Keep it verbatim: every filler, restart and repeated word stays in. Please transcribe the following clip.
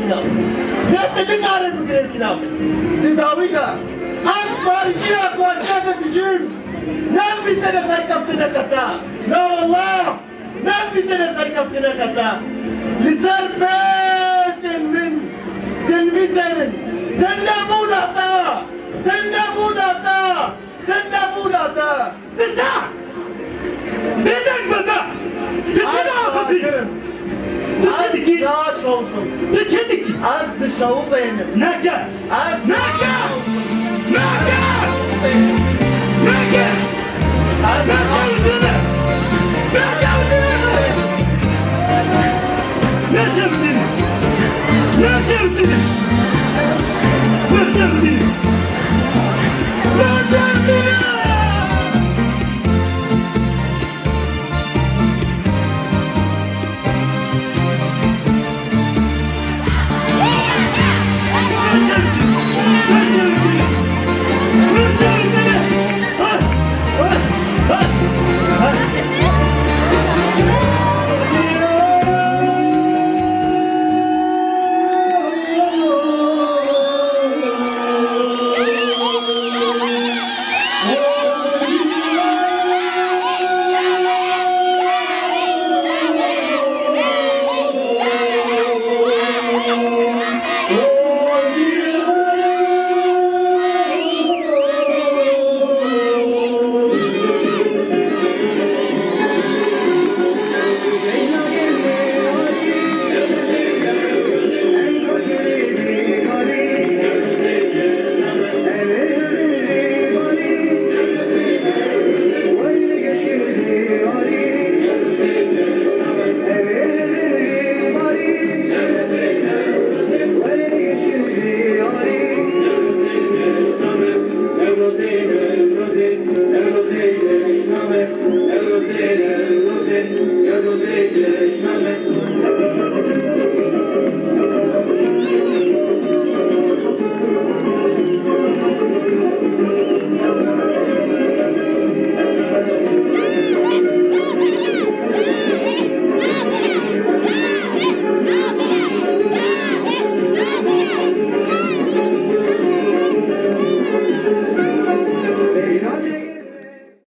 Ya te nikarin bigirêt vîna. Di dawî de ez partiya ku ez te didijim, ne bi vî sene serkeftineke te. Na wallah, ne bi vî sene serkeftineke te. Li ser pêtên min televîzyon in. Din nebûna te. Din nebûna te. Din nebûna te. Bêdeng be, be! Tu çi diaxivî? Tu çi dikî? Yaş olsun. Tu çi dikî? Ez dişewitênim. Neke! Ez Neke! Neke! Neke!